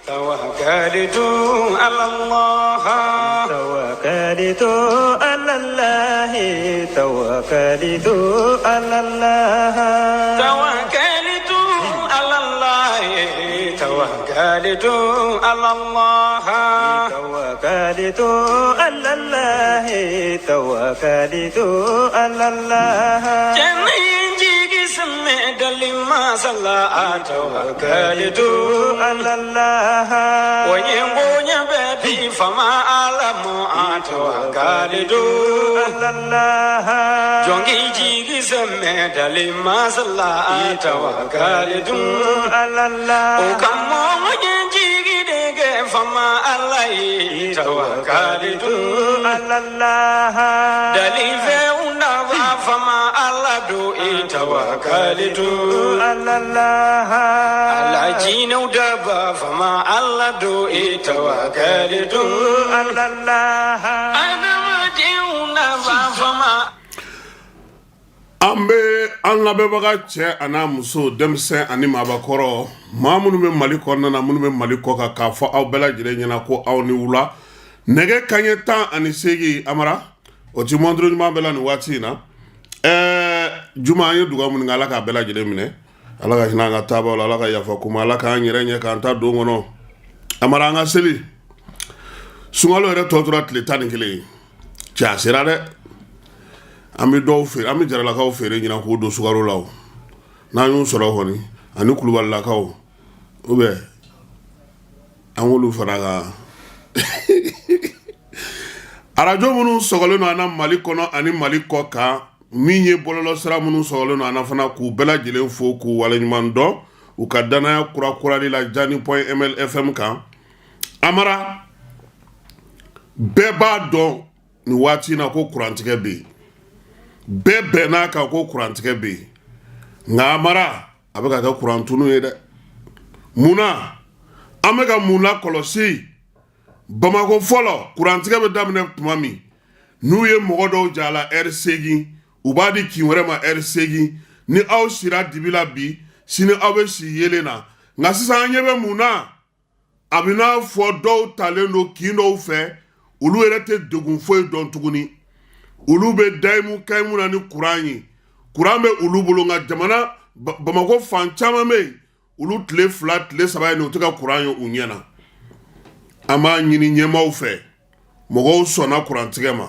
توكلت على الله توكلت على الله توكلت على الله توكلت على الله توكلت على الله توكلت على الله توكلت على الله An bɛ an lamɛnbaga cɛ ani n'a muso, denmisɛn ani maabakɔrɔ, maa minnu bɛ Mali kɔnɔna na, minnu bɛ Mali kɔ kan, k'a fɔ aw bɛɛ lajɛlen ɲɛna ko aw ni wula. Nɛgɛ kanɲɛ 18, Amara, o ti montre ɲuman bɛɛ la nin waati in na. Ɛɛ juma, an ye dugawu minnu kɛ, Ala k'a bɛɛ lajɛlen minɛ, Ala ka hinɛ an ka taabaaw la, Ala ka yafa kuma, Ala k'an yɛrɛ ɲɛ k'an ta don kɔnɔ. Amara, an ka seli sunkalo yɛrɛ tɔ tora tile 11 ye. Cɛ, a sera dɛ. An bɛ dɔw feere, an bɛ jaralakaw feere ɲinan k'u don sukaro la. O n'an y'u sɔrɔ kɔni, ani kulubalilakaw, ou bien an k'olu fara kan. Arajo minnu sɔgɔlen don an na Mali kɔnɔ ani Mali kɔ kan, min ye bɔlɔlɔsira minnu sɔgɔlen don an na fana, k'u bɛɛ lajɛlen fo k'u waleɲuman dɔn u ka danaya kurakurali la Jani.mlfm kan. Amara, bɛɛ b'a dɔn nin waati in na ko kurantigɛ bɛ yen, bɛɛ bɛnn'a kan ko kurantigɛ bɛ yen. Nka Amara, a bɛ ka kɛ kurantunu ye dɛ. Mun na an bɛ ka mun lakɔlɔsi? Bamakɔ fɔlɔ, kurantigɛ bɛ daminɛ tuma min, n'u ye mɔgɔ dɔw ja la ɛri 8, u b'a di kin wɛrɛ ma ɛri 8. Ni aw sira dibi la bi, sini aw bɛ si yeelen na. Nka sisan, an ɲɛ bɛ mun na? A bɛ n'a fɔ dɔw talen don kin dɔw fɛ, olu yɛrɛ tɛ degun foyi dɔn tuguni. Olu bɛ dayimu kayimu na ni kuran ye, kuran bɛ olu bolo. Nka jamana Bamakɔ fan caman bɛ yen, olu tile 2, tile 3 ye nin, u tɛ ka kuran ye u ɲɛ na. An b'a ɲini ɲɛmaaw fɛ, mɔgɔw sɔnna kurantigɛ ma,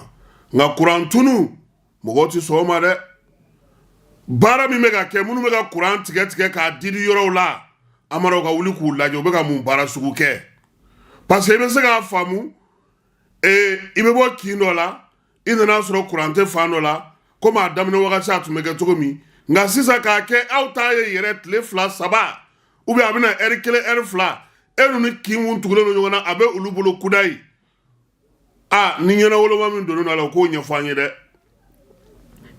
nka kurantunu, mɔgɔw tɛ sɔn o ma dɛ. Baara min bɛ ka kɛ, minnu bɛ ka kuran tigɛ tigɛ k'a di yɔrɔw la, Amara, ka wuli k'u lajɛ, u bɛ ka mun baara sugu kɛ? Parce que i bɛ se k'a faamu, i bɛ bɔ kin dɔ la, i nana sɔrɔ kuran tɛ fan dɔ la, komi a daminɛ wagati a tun bɛ kɛ cogo min. Nka sisan, k'a kɛ aw t'a ye yɛrɛ tile 2, 3, ou bien a bɛna ɛri 1, ɛri 2, e ninnu kin mun tugulen don ɲɔgɔn na, a bɛ olu bolo kudayi. A ni ɲɛnawoloma min donna a la, u k'o ɲɛfɔ an ye dɛ,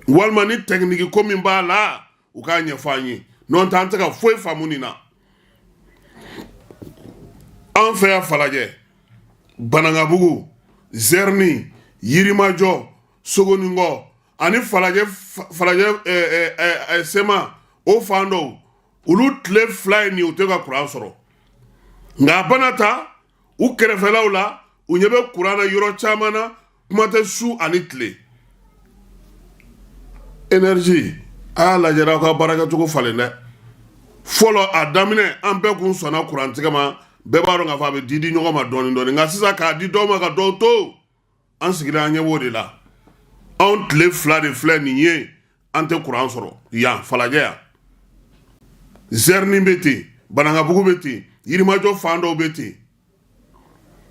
walima ni technique ko min b'a la, u k'a ɲɛfɔ an ye. N'o tɛ, an tɛ ka foyi faamu nin na. An fɛ yan, Falajɛ, Banankabugu, Zɛrini, Yirimajɔ, Sogoninkɔ ani Falajɛ, Falajɛ sema, o fan dɔw, olu tile 2 ye nin, u tɛ ka kuran sɔrɔ. Nka a bana ta u kɛrɛfɛlaw la, u ɲɛ bɛ kuran na yɔrɔ caman na, kuma tɛ su ani tile. Énergie, a y'a lajɛ, aw ka baarakɛcogo falen dɛ. Fɔlɔ, a daminɛ, an bɛɛ kun sɔnna kurantigɛ ma. Bɛɛ b'a dɔn k'a fɔ a bɛ di di ɲɔgɔn ma dɔɔnin dɔɔnin. Nka sisan, k'a di dɔw ma ka dɔw to, an sigira, an ɲɛ b'o de la. Anw tile 2 de filɛ nin ye, an tɛ kuran sɔrɔ yan Falajɛ yan. Zɛrini bɛ ten, Banankabugu bɛ ten, Yirimajɔ fan dɔw bɛ ten,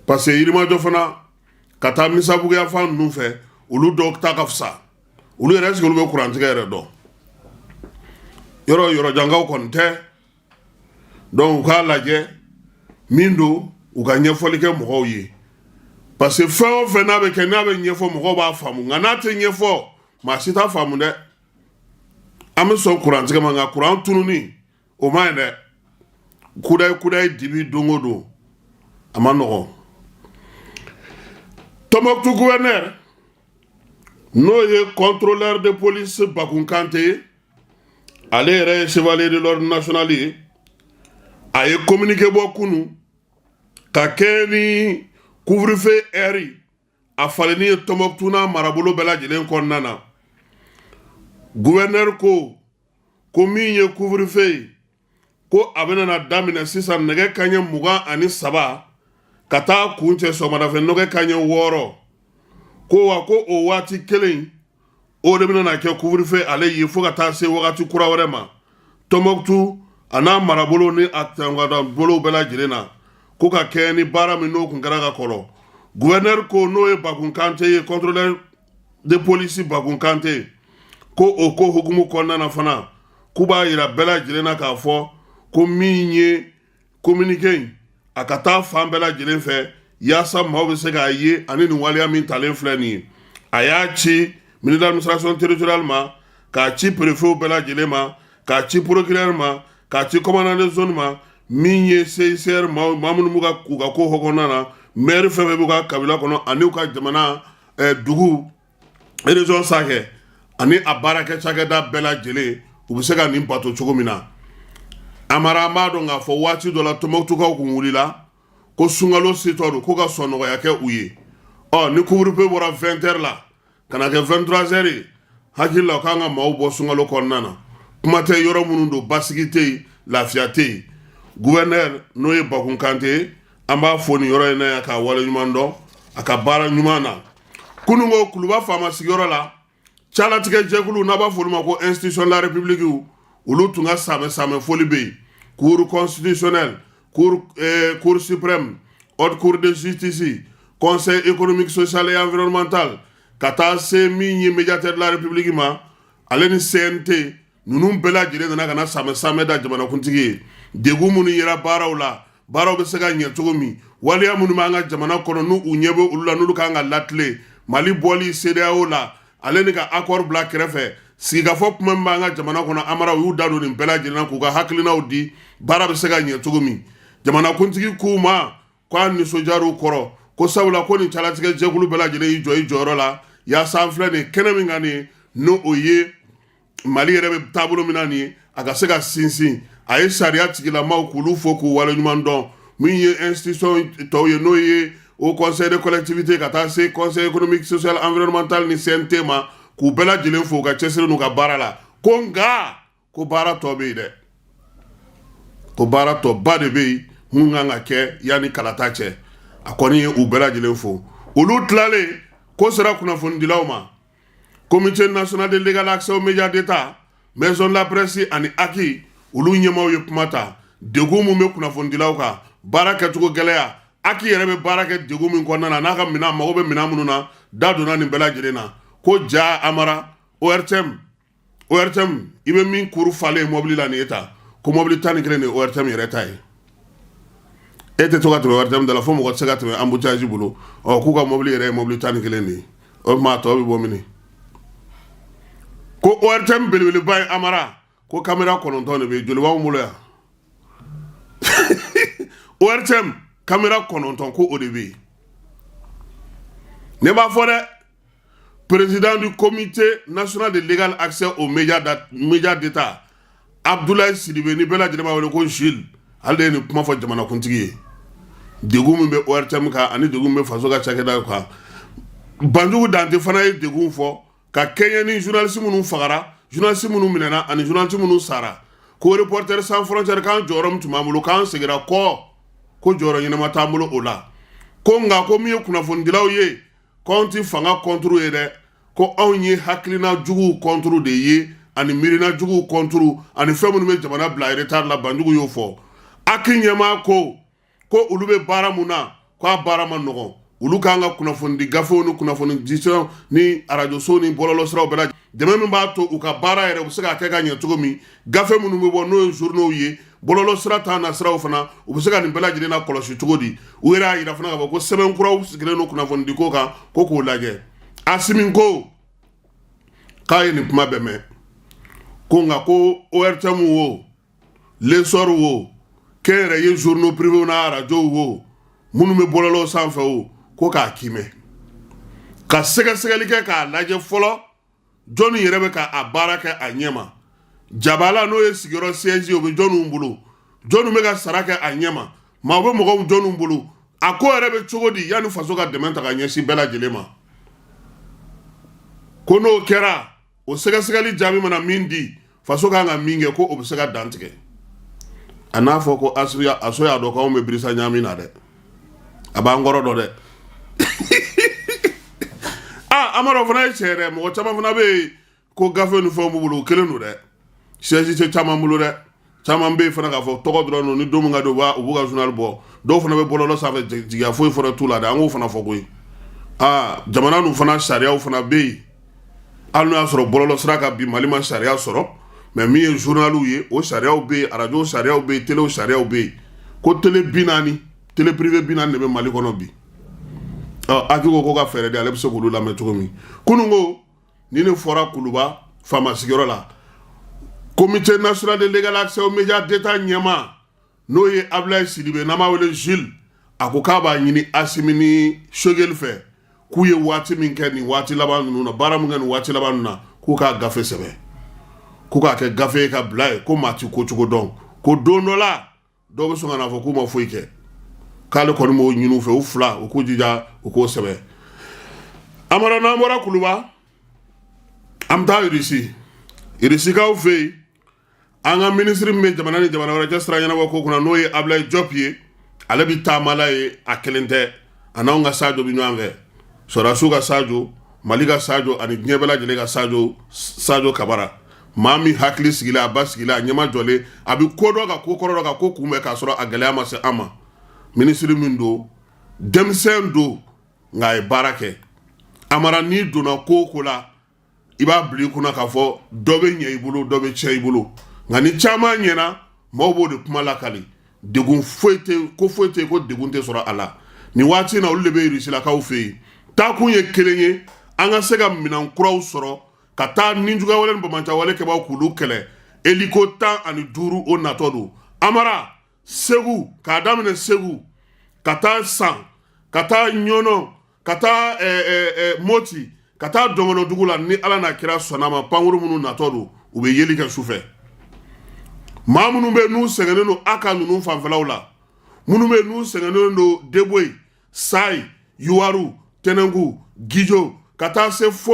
parce que Yirimajɔ fana ka taa Misabuguya fan ninnu fɛ, olu dɔw ta ka fisa. Olu yɛrɛ, est-ce que olu bɛ kurantigɛ yɛrɛ dɔn? Yɔrɔ yɔrɔjankaw kɔni tɛ. Donc u k'a lajɛ min don, u ka ɲɛfɔli kɛ mɔgɔw ye, parce que fɛn o fɛn n'a bɛ kɛ, n'a bɛ ɲɛfɔ, mɔgɔw b'a faamu. Nka n'a tɛ ɲɛfɔ, maa si t'a faamu dɛ. An bɛ sɔn kurantigɛ ma, nka kuran tununi, o ma ɲi dɛ. Kudayi kudayi, dibi don o don, a ma nɔgɔn. Tɔnbɔkutu gouverneur, n'o ye contrôleur de police Bakun Kante ye, ale yɛrɛ ye chevalier de l'ordre national ye, a ye communiqué bɔ kunu. Ka kɛɲɛ ni couvre-feu heure a falenni ye Tɔnbɔkutu n'a marabolo bɛɛ lajɛlen kɔnɔna na, gouverneur ko ko min ye couvre-feu ye, ko a bɛna na daminɛ sisan nɛgɛ kanɲɛ 23 ka taa kuncɛ sɔgɔmadafɛ nɛgɛ kanɲɛ 6. Ko wa ko o waati kelen o de bɛna na kɛ couvre-feu ale ye fo ka taa se wagati kura wɛrɛ ma Tɔnbɔkutu a n'a marabolo ni a bolo bɛɛ lajɛlen na, ko ka kɛɲɛ ni baara min n'o kun kɛra ka kɔrɔ. Gouverneur ko, n'o ye Bakun Kante ye, contrôleur de police Bakun Kante, ko o ko hukumu kɔnɔna na fana, k'u b'a yira bɛɛ lajɛlen na k'a fɔ ko min ye communiqué in, a ka taa fan bɛɛ lajɛlen fɛ yaasa maaw bɛ se k'a ye ani nin waleya min talen filɛ nin ye. A y'a ci ministre de l'administration territoriale ma, k'a ci préfet bɛɛ lajɛlen ma, k'a ci procureur ma, k'a ci commandant de zone ma, min ye CICR maa maa minnu b'u ka u ka ko kɔnɔna na, maire fɛn fɛn b'u ka kabila kɔnɔ ani u ka jamana dugu région sakɛ ani a baarakɛ cakɛda bɛɛ lajɛlen, u bɛ se ka nin bato cogo min na. Amara, an b'a dɔn k'a fɔ waati dɔ la Tɔnbɔkutukaw kun wulila ko sunkalo setɔ don, ko ka sɔn nɔgɔya kɛ u ye. Ɔ ni couvre-feu bɔra 20 heures la ka na kɛ 23 heures ye, hakili la u kan ka maaw bɔ sunkalo kɔnɔna na. Kuma tɛ yɔrɔ minnu don, basigi tɛ yen, lafiya tɛ yen. Gouverneur, n'o ye Bakun Kante ye, an b'a fo nin yɔrɔ in na yan k'a waleɲuman dɔn a ka baara ɲuman na. Kununko Kuluba faama sigiyɔrɔ la, calatigɛ jɛkulu n'a b'a fɔ olu ma ko institution de la république, olu tun ka samɛ samɛ foli bɛ yen. Cour constitutionnelle, cour suprême, haute cour de justice, conseil économique, social et environnemental, ka taa se min ye médiateur de la république ma, ale ni CNT, ninnu bɛɛ lajɛlen nana ka na samɛ samɛ da jamanakuntigi ye. Degun minnu yera baaraw la, baaraw bɛ se ka ɲɛ cogo min, waleya minnu b'an ka jamana kɔnɔ n'u u ɲɛ bɛ olu la, n'olu kan ka latilen, Mali bɔli CEDEAO la, ale ni ka accord bila kɛrɛfɛ, sigikafɔ kuma min b'an ka jamana kɔnɔ, Amara, u y'u da don nin bɛɛ lajɛlen na k'u ka hakilinaw di baara bɛ se ka ɲɛ cogo min. Jamanakuntigi k'u ma k'a nisɔndiyar'u kɔrɔ, ko sabula ko nin calatigɛ jɛkulu bɛɛ lajɛlen y'i jɔ i jɔyɔrɔ la yaasa an filɛ nin kɛnɛ min kan nin, n'o o ye Mali yɛrɛ bɛ taabolo min na nin ye, a ka se ka sinsin. A ye sariya tigilamaw k'olu fo k'u waleɲuman dɔn. Min ye institution tɔw ye, n'o ye au conseil de collectivité ka taa se conseil économique, social, environnemental ni CNT ma, k'u bɛɛ lajɛlen fo u ka cɛsiri n'u ka baara la. Ko nka ko baara tɔ bɛ yen dɛ, ko baara tɔba de bɛ yen mun kan ka kɛ yanni kalata cɛ. A kɔni ye u bɛɛ lajɛlen fo. Olu tilalen ko sera kunnafonidilaw ma. Comité national de l'égal accès aux médias d'État, maison de la presse ani AQUI, olu ɲɛmaaw ye kuma ta. Degun mun bɛ kunnafonidilaw kan, baara kɛcogo gɛlɛya, AQUI yɛrɛ bɛ baara kɛ degun min kɔnɔna na, n'a ka minɛn mago bɛ minɛn minnu na, da donna nin bɛɛ lajɛlen na. Ko ja Amara, ORTM, ORTM i bɛ min kuru falen mɔbili la nin ye ta, ko mɔbili 11 de ye ORTM yɛrɛ ta ye. E tɛ to ka tɛmɛ ORTM da la fo mɔgɔ tɛ se ka tɛmɛ embouteillage bolo. Ɔ k'u ka mɔbili yɛrɛ ye mɔbili 11 de ye, o tuma a tɔ bɛ bɔ mini? Ko ORTM belebeleba ye Amara, ko kamera 9 de bɛ yen. Joli b'anw bolo yan? ORTM kamera 9, ko o de bɛ yen. Ne b'a fɔ dɛ, président du comité national de l'égal accès aux médias d'État, Abdoulaye Sidibe, ni bɛɛ lajɛlen b'a wele ko Jules, ale de ye nin kuma fɔ jamanakuntigi ye. Degun min bɛ ORTM kan ani degun min bɛ faso ka cakɛdaw kan. Banjugu Dante fana ye degun fɔ ka kɛɲɛ ni journaliste minnu fagara, journaliste minnu minɛna ani journaliste minnu sara. Ko Reporters sans frontières k'an jɔyɔrɔ min tun b'an bolo, k'an seginna kɔ, ko jɔyɔrɔ ɲɛnama t'an bolo o la. Ko nka ko min ye kunnafonidilaw ye, ko anw tɛ fanga contre ye dɛ, ko anw ye hakilina juguw contre de ye ani miirina juguw contre ani fɛn minnu bɛ jamana bila retard la. Banjugu y'o fɔ. AQUI ɲɛmaa ko ko olu bɛ baara mun na, ko a baara ma nɔgɔn. Olu k'an ka kunnafonidi gafew ni kunnafoni disɔn ni arajoso ni bɔlɔlɔsiraw bɛɛ la, dɛmɛ min b'a to u ka baara yɛrɛ u bɛ se k'a kɛ ka ɲɛ cogo min, gafe minnu bɛ bɔ, n'o ye journaux ye, bɔlɔlɔsira ta na siraw fana, u bɛ se ka nin bɛɛ lajɛlen na kɔlɔsi cogo di. U yɛrɛ y'a yira fana k'a fɔ ko sɛbɛn kuraw sigilen don kunnafonidiko kan, ko k'o lajɛ. Asimi ko k'a ye nin kuma bɛɛ mɛn, ko nka ko ORTM wo, L'Essor wo, kɛnyɛrɛye journaux privés n'a arajow wo, minnu bɛ bɔlɔlɔw sanfɛ wo, ko k'a kimɛ ka sɛgɛsɛgɛli kɛ k'a lajɛ fɔlɔ jɔnni yɛrɛ bɛ ka a baara kɛ a ɲɛma. Jabala, n'o ye sigiyɔrɔ siège ye, o bɛ jɔnniw bolo? Jɔnni bɛ ka sara kɛ a ɲɛma? Maa bɛ mɔgɔw jɔnniw bolo? A ko yɛrɛ bɛ cogo di yanni faso ka dɛmɛ ta ka ɲɛsin bɛɛ lajɛlen ma? Ko n'o kɛra, o sɛgɛsɛgɛli jaabi mana min di, faso kan ka min kɛ, ko o bɛ se ka dantigɛ. A n'a fɔ ko aso y'a dɔn k'anw bɛ birisa ɲaami na dɛ, a b'an kɔrɔ dɔn dɛ. Aa, Amadu, o fana ye tiɲɛ dɛ. Mɔgɔ caman fana bɛ yen ko gafe ni fɛnw b'u bolo, u kelen don dɛ. Siège tɛ caman bolo dɛ. Caman bɛ yen fana k'a fɔ tɔgɔ dɔrɔn don. Ni don min ka di, u b'u ka journal bɔ. Dɔw fana bɛ bɔlɔlɔ sanfɛ, jigiya foyi fana t'u la dɛ. An k'o fana fɔ koyi. Aa, jamana ninnu fana sariyaw fana bɛ yen. Hali n'o y'a sɔrɔ bɔlɔlɔ sira kan bi, Mali ma sariya sɔrɔ, mais min ye journaliw ye, o sariyaw bɛ yen, arajo sariyaw bɛ yen, telew sariyaw bɛ yen. Ko télé 40, télé privé 40 de bɛ Mali kɔnɔ bi. Ɔ, HAC ko ka fɛɛrɛ di, ale bɛ se k'olu lamɛn cogo min. Kunun ko ni ne fɔra Kuluba faama sigiyɔrɔ la, Comité national de l'égal accès aux médias d'État ɲɛmaa, n'o ye Ablaye Sidibe, n'an b'a wele Jules, a ko k'a b'a ɲini Asimi ni Choguel fɛ k'u ye waati min kɛ nin waati laban ninnu na, baara min kɛ nin waati laban ninnu na, k'u k'a gafe sɛbɛn, k'u k'a kɛ gafe ye ka bila yen, ko maa ti ko cogo dɔn, ko don dɔ la dɔw bɛ sɔn ka n'a fɔ k'u ma foyi kɛ. K'ale kɔni b'o ɲini u fɛ, u fila, u k'u jija u k'o sɛbɛn. Amara, n'an bɔra Kuluba, an bɛ taa Irisi. Irisikaw fɛ yen, an ka minisiri min bɛ jamana ni jamana wɛrɛ cɛ sira ɲɛnabɔ ko kunna, n'o ye Ablaye Diop ye, ale bɛ taama la ye. A kelen tɛ, a n'anw ka Sajo bɛ ɲɔgɔn fɛ, sɔrɔdasiw ka Sajo, Mali ka Sajo ani diɲɛ bɛɛ lajɛlen ka Sajo, Sajo Kabara. Maa min hakili sigilen, a ba sigilen, a ɲɛma jɔlen, a bɛ ko dɔn ka ko kɔrɔ dɔn ka ko kunbɛn k'a sɔrɔ a gɛlɛya ma se an ma. Minisiri min don, denmisɛn don, nka a ye baara kɛ. Amara, n'i donna ko o ko la, i b'a bila i kunna k'a fɔ dɔ bɛ ɲɛ i bolo, dɔ bɛ tiɲɛ i bolo, nka ni caman ɲɛna, maaw b'o de kuma lakali. Degun foyi tɛ, ko foyi tɛ ko degun tɛ sɔrɔ a la. Nin waati in na, olu de bɛ Irisilakaw fɛ yen. Taakun ye kelen ye, an ka se ka minɛn kuraw sɔrɔ ka taa nijuguyawale ni banbaanciwale kɛbaaw k'olu kɛlɛ. Hélico 15, o natɔ don. Amara, Segu, k'a daminɛ Segu ka taa San, ka taa Ɲɔnɔ, ka taa Moti, ka taa Dɔngɔnɔdugu la, ni Ala n'a kira sɔnna ma, pankuru minnu natɔ don, u bɛ yeli kɛ sufɛ. Maa minnu bɛ n'u sɛgɛnnen don a ka ninnu fanfɛlaw la, minnu bɛ n'u sɛgɛnnen don Deboyi, Sayi, Yuwaru, Tɛnɛnku, Gijo, ka taa se fo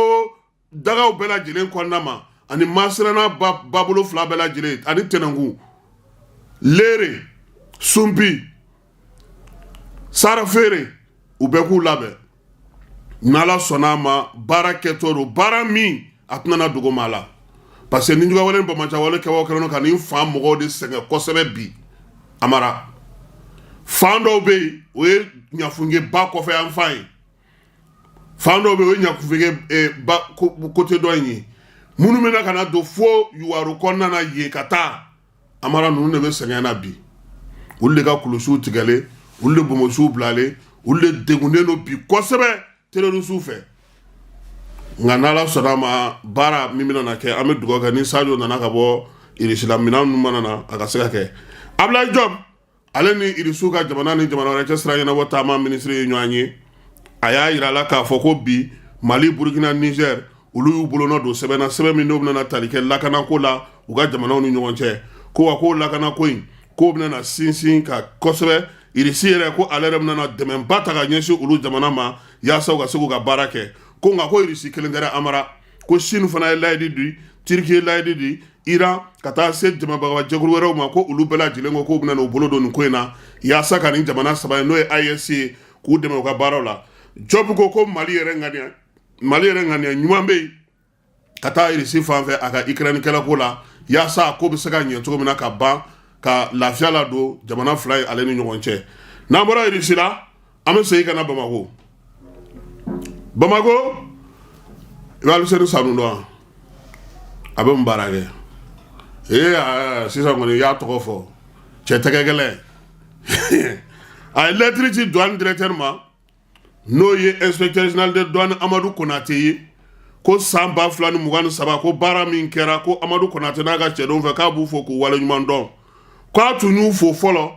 dagaw bɛɛ lajɛlen kɔnɔna ma, ani Masirana babolo fila bɛɛ lajɛlen, ani Tɛnɛnkun, Lere, Sunpi, Sarafeere, u bɛɛ k'u labɛn. N'Ala sɔnna a ma, baara kɛtɔ don, baara min a tɛna na dogo maa la, parce que nijuguyawale ni banbaanciwale kɛbaaw kɛlen don ka nin fan mɔgɔw de sɛgɛn kosɛbɛ bi. Amara, fan dɔw bɛ yen, o ye Ɲafunke ba kɔfɛ yan fan ye. Fan dɔw bɛ yen, o ye Ɲafunke ba côté dɔ in ye. Minnu bɛna ka na don fo Yuwaru kɔnɔna na yen ka taa, Amara, ninnu de bɛ sɛgɛn na bi. Olu de ka kulusiw tigɛlen, olu de bonbonsiw bilalen, olu de degunnen don bi kosɛbɛ terrorisiw fɛ. Nka n'Ala sɔnna a ma, baara min bɛna na kɛ, an bɛ dugawu kɛ, ni Sajo nana ka bɔ Irisila, minɛn ninnu mana na, a ka se ka kɛ. Ablaye Diop, ale ni Irisiw ka jamana ni jamana wɛrɛ cɛ sira ɲɛnabɔ taama minisiri ye ɲɔgɔn ye. A y'a yira la k'a fɔ ko bi, Mali, Burukina, Niger, olu y'u bolonɔ don sɛbɛn na, sɛbɛn min n'o bɛna tali kɛ lakanako la u ka jamanaw ni ɲɔgɔn cɛ. Ko wa k'o lakanako in, k'o bɛna na sinsin ka kosɛbɛ. Irisi yɛrɛ ko ale yɛrɛ bɛna na dɛmɛba ta ka ɲɛsin olu jamana ma yaasa u ka se k'u ka baara kɛ. Ko nka ko Irisi kelen tɛ dɛ, Amara, ko Chine fana ye layidu di, Turki ye layidu di, Iran, ka taa se dɛmɛbaga jɛkulu wɛrɛw ma, ko olu bɛɛ lajɛlen ko k'u bɛna u bolo don nin ko in na yaasa ka nin jamana saba ye, n'o ye AES ye, k'u dɛmɛ u ka baaraw la. Diop ko ko Mali yɛrɛ ŋaniya ɲuman bɛ yen ka taa Irisi fan fɛ a ka Ukraine kɛlɛko la, yaasa a ko bɛ se ka ɲɛ cogo min na ka ban ka lafiya ladon jamana fila ye ale ni ɲɔgɔn cɛ. N'an bɔra Irisi la, an bɛ segin ka na Bamakɔ. Bamakɔ, i bɛ Aluseni Sanu dɔn wa? A bɛ mun baara kɛ? Ee, sisan kɔni i y'a tɔgɔ fɔ, cɛ tɛgɛ gɛlɛn. A ye lɛtiri ci douane directeur ma, n'o ye inspecteur général de douane Amadu Konate ye, ko san 2023, ko baara min kɛra, ko Amadu Konate n'a ka cɛdenw fɛ, k'a b'u fo k'u waleɲuman dɔn. K'a tun y'u fo fɔlɔ,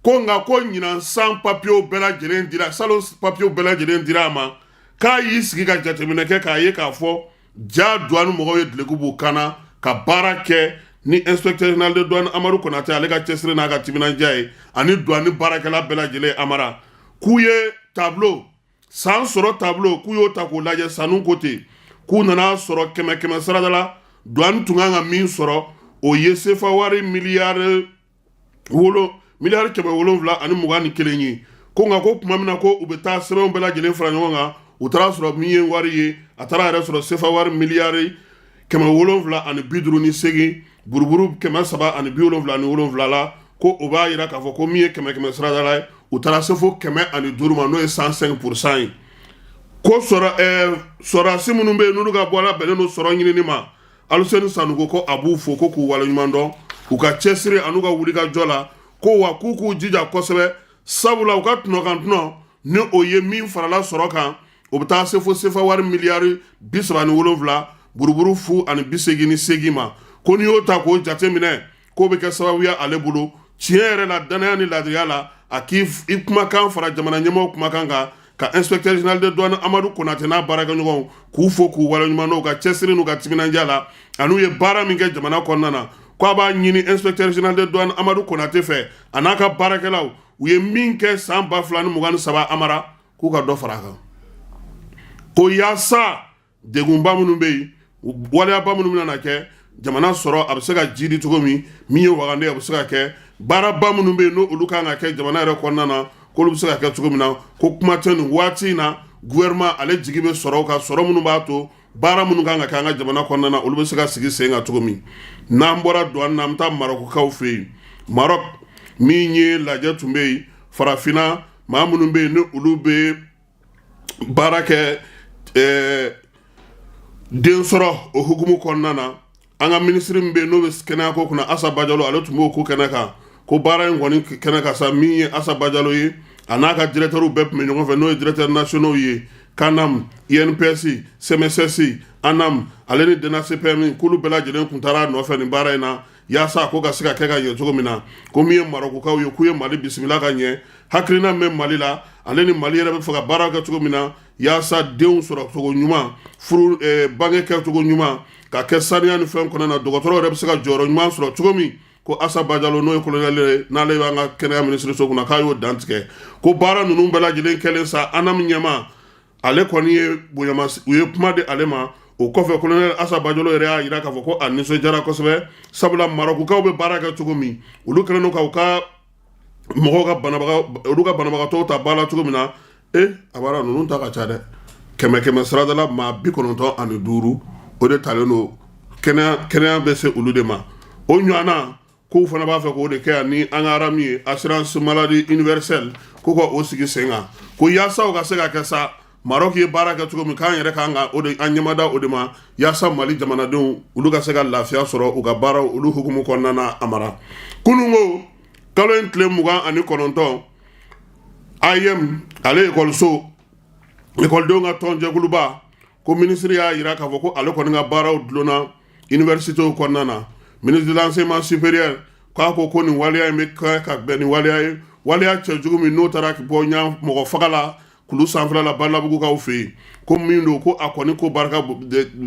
ko nka ko ɲinan san papiyew bɛɛ lajɛlen dira, salon papiyew bɛɛ lajɛlen dira a ma, k'a y'i sigi ka jateminɛ kɛ k'a ye k'a fɔ ja douane mɔgɔw ye duloki b'u kan na ka baara kɛ ni inspecteur général de douane Amadu Konate, ale ka cɛsiri n'a ka timinandiya ye, ani douane baarakɛla bɛɛ lajɛlen. Amara, K'u ye tableau san sɔrɔ tableau, k'u y'o ta k'o lajɛ sanu ko ten, k'u nana sɔrɔ kɛmɛ kɛmɛ sarada la, douane tun kan ka min sɔrɔ, o ye sefa wari miliyari 721 ye. Ko nka ko tuma min na ko u bɛ taa sɛbɛnw bɛɛ lajɛlen fara ɲɔgɔn kan, u taara sɔrɔ min ye wari ye, a taara yɛrɛ sɔrɔ sefa wari miliyari 758 buruburu 377 la. Ko o b'a jira k'a fɔ ko min ye kɛmɛ kɛmɛ sarada la ye, u taara se fo 105 ma, n'o ye 105% ye. Ko sɔrɔdasi minnu bɛ yen, n'olu ka bɔla bɛnnen don sɔrɔ ɲinini ma, Aluseni Sanogo ko a b'u fo, ko k'u waleɲuman dɔn u ka cɛsiri an'u ka wulikajɔ la. Ko wa k'u k'u jija kosɛbɛ, sabula u ka tɔnɔ kan tɔnɔ ni o ye min farala sɔrɔ kan, o bɛ taa se fo sefa wari miliyari 37 buruburu fu ani 88 ma. Ko n'i y'o ta k'o jate minɛ, k'o bɛ kɛ sababu ye ale bolo tiɲɛ yɛrɛ la, danaya ni laadiriya la, a k'i kumakan fara jamana ɲɛmɔgɔw kumakan kan, ka inspecteur général de douane Amadu Konate n'a baarakɛɲɔgɔnw k'u fo, k'u waleɲuman dɔn u ka cɛsiri n'u ka timinandiya la an'u ye baara min kɛ jamana kɔnɔna na. Ko a b'a ɲini inspecteur général de douane Amadu Konate fɛ, a n'a ka baarakɛlaw, u ye min kɛ san 2023, Amara, k'u ka dɔ fara a kan, ko yaasa degunba minnu bɛ yen, waleyaba minnu bɛna na kɛ, jamana sɔrɔ a bɛ se ka jidi cogo min, min ye wagande, a bɛ se ka kɛ, baaraba minnu bɛ yen, n'olu kan ka kɛ jamana yɛrɛ kɔnɔna na, k'olu bɛ se ka kɛ cogo min na. Ko kuma tɛ nin waati in na, gouvernement ale jigi bɛ sɔrɔ kan, sɔrɔ minnu b'a to baara minnu kan ka kɛ an ka jamana kɔnɔna na, olu bɛ se ka sigi sen kan cogo min. N'an bɔra douane na, an bɛ taa Marɔkukaw fɛ yen. Marɔk, min ye lajɛ tun bɛ yen, farafinna maa minnu bɛ yen, ni olu bɛ baara kɛ den sɔrɔ o hukumu kɔnɔna na, an ka minisiri min bɛ yen, n'o bɛ kɛnɛya ko kunna, Asa Bajalo, ale tun b'o ko kɛnɛ kan. Ko baara in kɔni kɛnɛ kan sa, min ye Asa Bajalo ye, a n'a ka directeur bɛɛ tun bɛ ɲɔgɔn fɛ, n'o ye directeur nationaux ye, CANAM, INPS, CMSS, ANAM, ale ni DNACPM, k'olu bɛɛ lajɛlen tun taara a nɔfɛ nin baara in na, yaasa ko ka se ka kɛ ka ɲɛ cogo min na. Ko min ye Marɔkukaw ye, k'u ye Mali bisimila ka ɲɛ, hakilina min bɛ Mali la, ale ni Mali yɛrɛ bɛ fɛ ka baara kɛ cogo min na, yaasa denw sɔrɔ cogo ɲuman, furu bange kɛ cogo ɲuman, ka kɛ saniya ni fɛn kɔnɔna na, dɔgɔtɔrɔ yɛrɛ bɛ se ka jɔyɔrɔ ɲuman sɔrɔ cogo min. Ko Asa Bajalo, n'o ye colonel ye, n'ale b'an ka kɛnɛya minisiriso kunna, k'a y'o dantigɛ. Ko baara ninnu bɛɛ lajɛlen kɛlen sa, ANAM ɲɛmaa, ale kɔni ye bonyama, u ye kuma di ale ma. O kɔfɛ, colonel Asa Bajalo yɛrɛ y'a jira k'a fɔ ko a nisɔndiyara kosɛbɛ, sabula Marɔkukaw bɛ baara kɛ cogo min, olu kɛlen don k'u ka mɔgɔw ka banabaga, olu ka banabagatɔw ta ba la cogo min na. E a b'a ninnu ta ka ca dɛ, kɛmɛ kɛmɛ sarada la, maa 95, o de talen don, kɛnɛya bɛ se olu de ma. O ɲɔgɔnna k'u fana b'a fɛ k'o de kɛ yan ni an ka ARAMU ye, assurance maladie universelle, ko ka o sigi sen kan, ko yaasa o ka se ka kɛ sa, Maroc ye baara kɛ cogo min, k'an yɛrɛ kan ka o de an ɲɛmada o de ma, yaasa Mali jamanadenw, olu ka se ka lafiya sɔrɔ u ka baaraw olu hukumu kɔnɔna na. Amara, kununko kalo in tile 29, AEEM, ale ekɔliso ekɔlidenw ka tɔnjɛkuluba, ko minisiri y'a jira k'a fɔ ko ale kɔni ka baaraw dulonna universitéw kɔnɔna na. Ministre de l'enseignement supérieur k'a ko ko nin waleya in bɛ kɛ ka bɛn ni waleya ye, waleya cɛjugu min n'o taara bɔ ɲa mɔgɔ faga la kulu sanfɛla la Balabugukaw fɛ yen, ko min don, ko a kɔni ko barika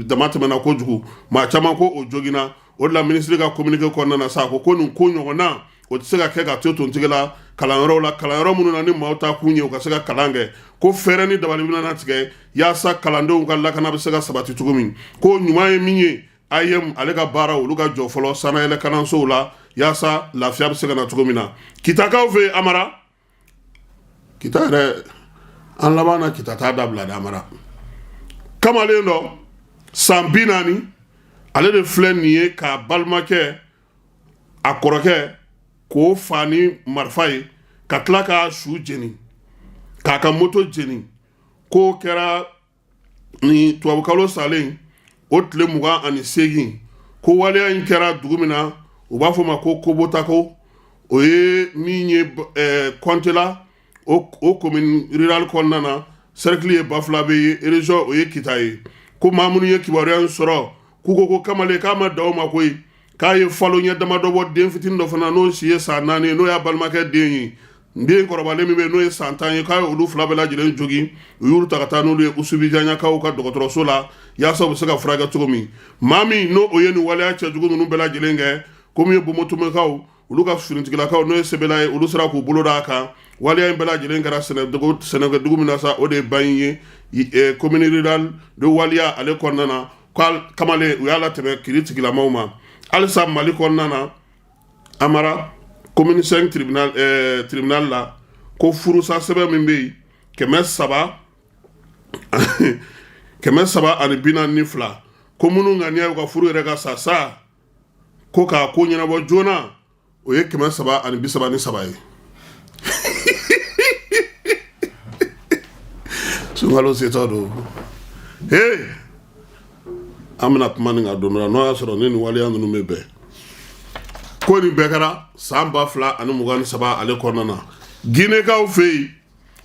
dama tɛmɛna kojugu, maa caman ko o joginna. O de la, minisiri ka communiqué kɔnɔna na sa, ko ko nin ko ɲɔgɔnna, o tɛ se ka kɛ ka to tontigi la kalanyɔrɔw la, kalanyɔrɔ minnu na ni maaw ta kun ye u ka se ka kalan kɛ. Ko fɛɛrɛ ni dabali bɛna tigɛ yaasa kalandenw ka lakana bɛ se ka sabati cogo min. Ko ɲuman ye min ye, AEEM ale ka baara, olu ka jɔ fɔlɔ sannayɛlɛ kalansow la, yaasa lafiya bɛ se ka na cogo min na Kitakaw fɛ yen. Amara, Kita yɛrɛ, an laban na Kita t'a dabila dɛ. Amara, kamalen dɔ san 40, ale de filɛ nin ye k'a balimakɛ, a kɔrɔkɛ, k'o fa ni marifa ye, ka tila k'a su jeni, k'a ka moto jeni. K'o kɛra ni tubabukalo salen o tile 28. Ko waleya in kɛra dugu min na, u b'a fɔ ma ko Kobotako, o ye min ye Kɔntela, o commune rurale kɔnɔna na, cercle ye Bafulabe ye, région o ye Kita ye. Ko maa minnu ye kibaruya in sɔrɔ, k'u ko ko kamalen k'a ma dan o ma koyi, k'a ye falo ɲɛ damadɔ bɔ den fitinin dɔ fana, n'o si ye san 4 ye, n'o y'a balimakɛ den ye, den kɔrɔbalen min bɛ yen, n'o ye san 10 ye, k'a ye olu fila bɛɛ lajɛlen jogin. U y'olu ta ka taa n'olu ye Usubijanyakaw ka dɔgɔtɔrɔso la, yaasa u bɛ se ka furakɛ cogo min. Maa min n'o o ye nin waleya cɛjugu ninnu bɛɛ lajɛlen kɛ, ko min ye Bomotumekaw, olu ka finitigilakaw, n'o ye Sebela ye, olu sera k'u bolo d'a kan. Waleya in bɛɛ lajɛlen kɛra sɛnɛkɛdugu min na sa, o de ye Baɲi ye, commune rurale de Waliya ale kɔnɔna na. Kamalen u y'a latɛmɛ kiri tigilamaw ma. Halisa Mali kɔnɔna na, Amara, commune 5 tribunal la, ko furusa sɛbɛn min bɛ yen, 342, ko minnu ŋaniya y'u ka furu yɛrɛ ka sa sa, ko k'a ko ɲɛnabɔ joona, o ye 333 ye. Sunkalo setɔ don. He, an bɛna kuma nin kan don dɔ la, n'o y'a sɔrɔ ni nin waleya ninnu bɛ bɛn. Ko nin bɛɛ kɛra san 2023 ale kɔnɔna na. Ginekaw fɛ yen,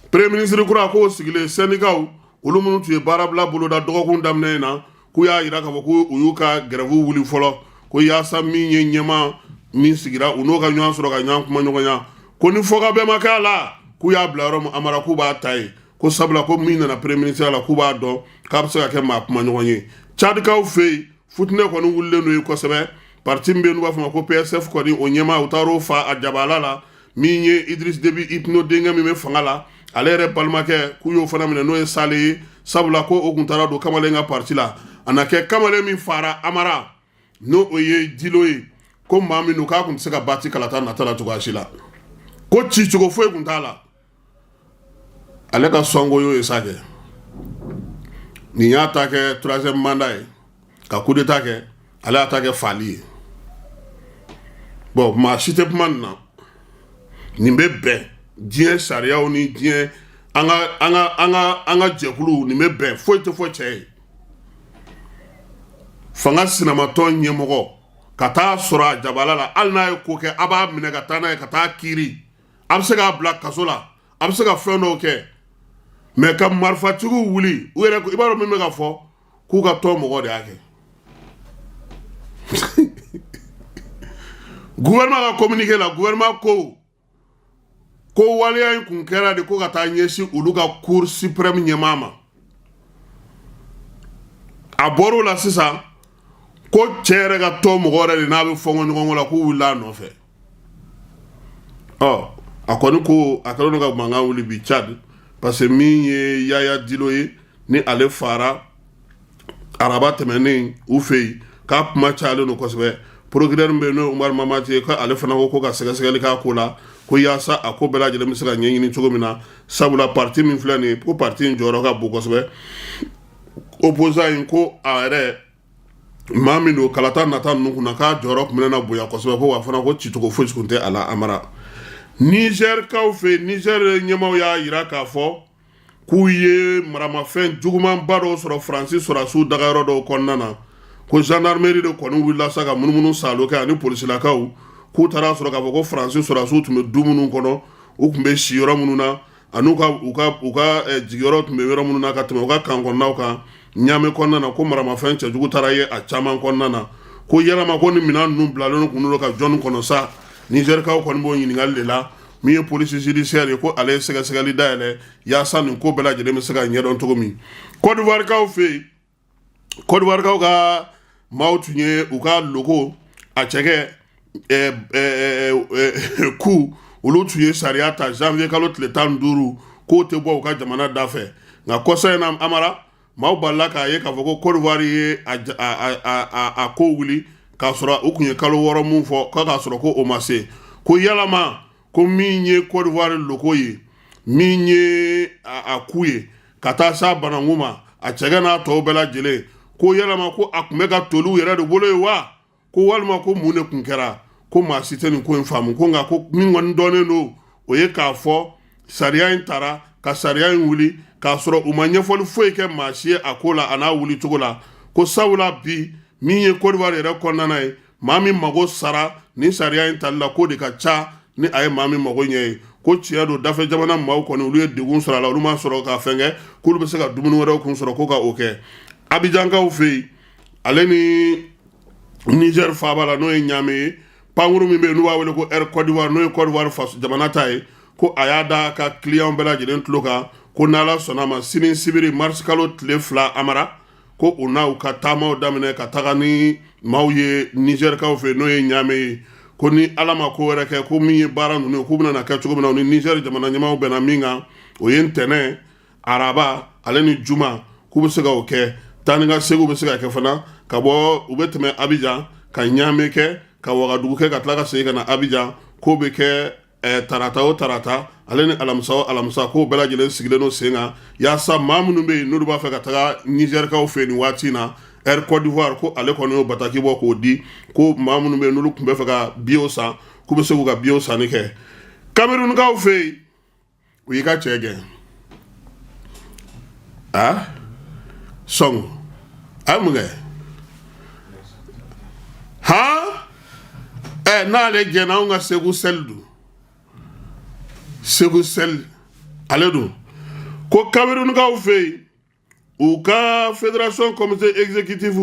premier ministre kura k'o sigilen, sɛndikaw olu minnu tun ye baarabila boloda dɔgɔkun daminɛ in na, k'u y'a jira k'a fɔ ko u y'u ka grève wuli fɔlɔ, ko yaasa min ye ɲɛmaa min sigira, u n'o ka ɲɔgɔn sɔrɔ ka ɲɔgɔn kuma ɲɔgɔnya, ko ni fɔkabɛn ma k'a la, k'u y'a bila yɔrɔ min, Amara, k'u b'a ta yen, ko sabula ko min nana premier ministre la, k'u b'a dɔn k'a bɛ se ka kɛ maa kuma ɲɔgɔn ye. Cadikaw fɛ yen, futinɛ kɔni wulilen don yen kosɛbɛ. Parti min bɛ yen n'u b'a fɔ ma ko PSF kɔni, o ɲɛmaa, u taar'o fa a jabala la. Min ye Idriss Déby Itno denkɛ min bɛ fanga la, ale yɛrɛ balimakɛ, k'u y'o fana minɛ, n'o ye Sale ye, sabula ko o kun taara don kamalen ka parti la. A na kɛ kamalen min fara Amara, n'o o ye Dilo ye, ko maa min don k'a kun tɛ se ka bati kalata nata la cogoya si la, ko cicogo foyi kun t'a la. Ale ka sɔnko y'o ye sa kɛ nin y'a ta kɛ troisième mandat ye ka coup d'état kɛ, ale y'a ta kɛ faali ye. Bon, maa si tɛ kuma nin na. Nin bɛ bɛn diɲɛ sariyaw ni diɲɛ an ka jɛkuluw, nin bɛ bɛn, foyi tɛ fɔ cɛ ye. Fanga sinamatɔn ɲɛmɔgɔ ka taa sɔrɔ a jabala la, hali n'a ye ko kɛ, a b'a minɛ ka taa n'a ye ka taa kiiri, a bɛ se k'a bila kaso la, a bɛ se ka fɛn dɔw kɛ. Mais ka marifatigiw wuli u yɛrɛ, i b'a dɔn min bɛ ka fɔ, k'u ka tɔn mɔgɔ de y'a kɛ. Gouvernement ka communiqué la, gouvernement ko waleya in kun kɛra de ko ka taa ɲɛsin olu ka cour suprême ɲɛmaa ma. A bɔr'o la sisan ko cɛ yɛrɛ ka tɔn mɔgɔ yɛrɛ de n'a bɛ fɔ ɲɔgɔn kɔ la, k'u wulila a nɔfɛ. Ɔ, a kɔni ko a kɛlen don ka mankan wuli bi Tchad, parce que min ye Yaya Dilo ye, ni ale fara araba tɛmɛnen u fɛ yen, k'a kuma cayalen don kosɛbɛ. Procureur min bɛ yen, n'o ye Umaru Mamati ye, k'ale fana ko ka sɛgɛsɛgɛli k'a ko la, ko yaasa a ko bɛɛ lajɛlen bɛ se ka ɲɛɲini cogo min na, sabula parti min filɛ nin ye, ko parti in jɔyɔrɔ ka bon kosɛbɛ. Opposant in, ko a yɛrɛ maa min don kalata nata ninnu kunna, k'a jɔyɔrɔ tun bɛna bonya kosɛbɛ, ko wa fana ko cicogo fosi tun tɛ a la. Amara, Nizɛrikaw fɛ yen, Nizɛri ɲɛmaaw y'a jira k'a fɔ k'u ye maramafɛn jugumanba dɔw sɔrɔ Faransi sɔrɔdasiw dagayɔrɔ dɔw kɔnɔna na, ko gendarmerie de kɔni wulila sa ka munumunu saalo kɛ ani polisilakaw, k'u taara sɔrɔ k'a fɔ ko Faransi sɔrɔdasiw tun bɛ du minnu kɔnɔ, u tun bɛ si yɔrɔ minnu na, ani u ka jigiyɔrɔ tun bɛ yɔrɔ minnu na ka tɛmɛ u ka camp kɔnɔnaw kan Ɲame kɔnɔna na, ko maramafɛn cɛjugu taara ye a caman kɔnɔna na. Ko yalama ko ni minɛn ninnu bilalen kun don ka jɔnni kɔnɔ sa? Nizɛrikaw kɔni b'o ɲininkali de la. Min ye police judiciaire ye, ko ale ye sɛgɛsɛgɛli dayɛlɛ yaasa nin ko bɛɛ lajɛlen bɛ se ka ɲɛdɔn cogo min. Côte d'Ivoirekaw fɛ yen, Côte d'Ivoirekaw ka maaw tun ye u ka loko a cɛkɛ ku, olu tun ye sariya ta janvier kalo tile 15 k'o tɛ bɔ u ka jamana da fɛ. Nka kɔsa in na, Amara, maaw balila k'a ye k'a fɔ ko Côte d'Ivoire ye a ko wuli k'a sɔrɔ u tun ye kalo 6 mun fɔ, k'a k'a sɔrɔ ko o ma se. Ko yalama ko min ye Côte d'Ivoire loko ye, min ye a ku ye ka taa s'a bananku ma, a cɛkɛ n'a tɔw bɛɛ lajɛlen, ko yalama ko a tun bɛ ka toli u yɛrɛ de bolo ye wa, ko walima ko mun de tun kɛra? Ko maa si tɛ nin ko in faamu. Ko nka ko min kɔni dɔnnen don, o ye k'a fɔ sariya in tara ka sariya in wuli k'a sɔrɔ u ma ɲɛfɔli foyi kɛ maa si ye a ko la, a n'a wuli cogo la. Ko sabula bi min ye Côte d'Ivoire yɛrɛ kɔnɔna ye, maa min mago sara nin sariya in tali la, k'o de ka ca ni a ye maa min mago ɲɛ ye. Ko tiɲɛ don, dafɛ jamana maaw kɔni, olu ye degun sɔrɔ a la, olu ma sɔrɔ ka fɛn kɛ k'olu bɛ se ka dumuni wɛrɛw kun sɔrɔ ko ka o kɛ. Abijankaw fɛ yen, ale ni Niger faaba la, n'o ye Ɲame ye, pankuru min bɛ yen n'u b'a wele ko Air Côte d'Ivoire, n'o ye Côte d'Ivoire faso jamana ta ye, ko a y'a da ka client bɛɛ lajɛlen tulo kan ko n'Ala sɔnna ma, sini sibiri mars kalo tile 2, Amara, ko u n'a u ka taamaw daminɛ ka taga ni maaw ye Nizɛrikaw fɛ, n'o ye Ɲame ye. Ko ni Ala ma ko wɛrɛ kɛ, ko min ye baara ninnu ye, k'u bɛna kɛ cogo min na, u ni Niger jamana ɲɛmaaw bɛnna min kan, o ye ntɛnɛn, araba ale ni juma, k'u bɛ se ka o kɛ. Taa ni ka seginw bɛ se ka kɛ fana ka bɔ, u bɛ tɛmɛ Abijan ka Ɲame kɛ, ka Wagadugu kɛ, ka tila ka segin ka na Abijan. K'o bɛ kɛ tarata o tarata ale ni alamisa o alamisa. K'o bɛɛ lajɛlen sigilen don sen kan yaasa maa minnu bɛ yen, n'olu b'a fɛ ka taga Nizɛrikaw fɛ nin waati in na. Air Côte d'Ivoire, ko ale kɔni y'o bataki bɔ k'o di, ko maa minnu bɛ yen, n'olu tun bɛ fɛ ka billet san, k'u bɛ se k'u ka billet sanni kɛ. Kamerunkaw fɛ yen, u y'i ka cɛ gɛn. A sɔn a ye mun kɛ han? Ɛ, n'ale gɛnna, anw ka Segu Sɛli dun, Segu Sɛli ale dun. Ko Kamerunkaw fɛ yen, u ka fédération comité exécutif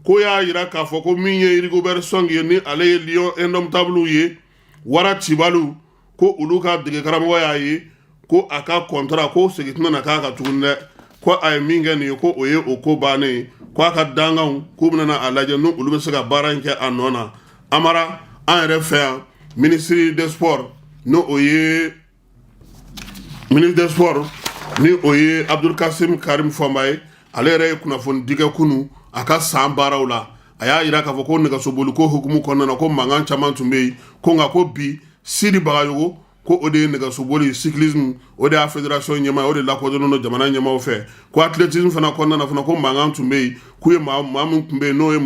ko y'a jira k'a fɔ ko min ye Rigobert Song ye, ni ale ye Lion Indomptable ye, wara cibaliw, ko olu ka dege karamɔgɔ y'a ye ko a ka contrat ko segin tɛna na k'a kan tuguni dɛ. Ko a ye min kɛ nin ye, ko o ye o ko bannen ye. Ko a ka dankanw, k'u bɛna a lajɛ n'olu bɛ se ka baara in kɛ a nɔ na. Amara, an yɛrɛ fɛ yan, ministre des sports, n'o o ye ministre des sports, ni o ye Abdulkasim Karim Fɔnba ye, ale yɛrɛ ye kunnafoni di kɛ kunu a ka san baaraw la. A y'a jira k'a fɔ ko nɛgɛsoboli ko hukumu kɔnɔna na, ko mankan caman tun bɛ yen, ko nka ko bi Sidi Bagayogo, ko o de ye nɛgɛsoboli cyclisme, o de y'a fédération ɲɛmaa, o de lakodɔnnen don jamana ɲɛmaaw fɛ. Ko athlétisme fana kɔnɔna na fana, ko mankan tun bɛ yen, k'u ye maa min tun bɛ yen, n'o ye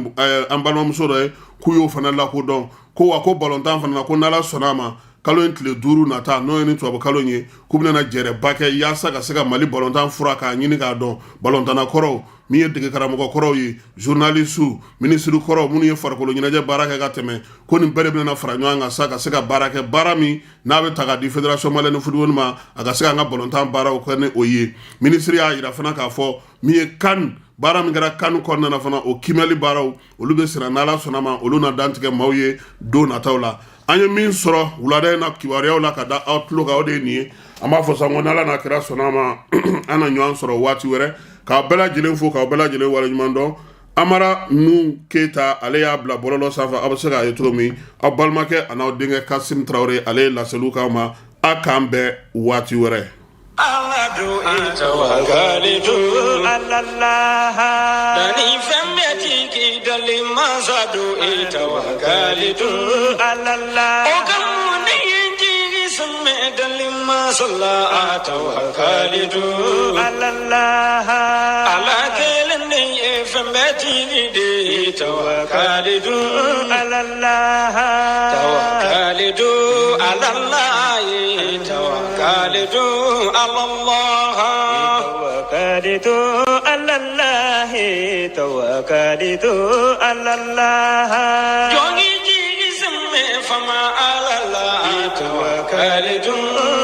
an balimamuso dɔ ye, k'u y'o fana lakodɔn. Ko wa ko balontan fana na, ko n'Ala sɔnna a ma, kalo in tile 5 nata, n'o ye ni tubabu kalo in ye, k'u bɛna jɛrɛba kɛ yaasa ka se ka Mali balontan fura k'a ɲini k'a dɔn. Balontanna kɔrɔw, min ye dege karamɔgɔ kɔrɔw ye, journaliste, minisiri kɔrɔw, minnu ye farikolo ɲɛnajɛ baara kɛ ka tɛmɛ, ko nin bɛɛ de bɛna fara ɲɔgɔn kan sa ka se ka baara kɛ, baara min n'a bɛ ta ka di fédération malienne de football ma, a ka se k'an ka balontan baaraw kɛ ni o ye. Minisiri y'a jira fana k'a fɔ min ye CAN baara min kɛra CAN kɔnɔna na fana, o kiimɛli baaraw, olu bɛ senna. N'Ala sɔnna ma, olu na dantigɛ maaw ye don nataw la. An ye min sɔrɔ wulada in na kibaruyaw la ka da aw tulo kan, o de ye nin ye. An b'a fɔ sa ko n'Ala n'a kira sɔnna ma, an na ɲɔgɔn sɔrɔ waati wɛrɛ. K'aw bɛɛ lajɛlen fo, k'aw bɛɛ lajɛlen waleɲuman dɔn. Amara Nu Keyita, ale y'a bila bɔlɔlɔ sanfɛ, aw bɛ se k'a ye cogo min. Aw balimakɛ a n'aw denkɛ Kasim Tarawele, ale ye laseliw k'aw ma. A k'an bɛn waati wɛrɛ. Jɔn jigi sɛmɛ fama Ala la, tawakalitu.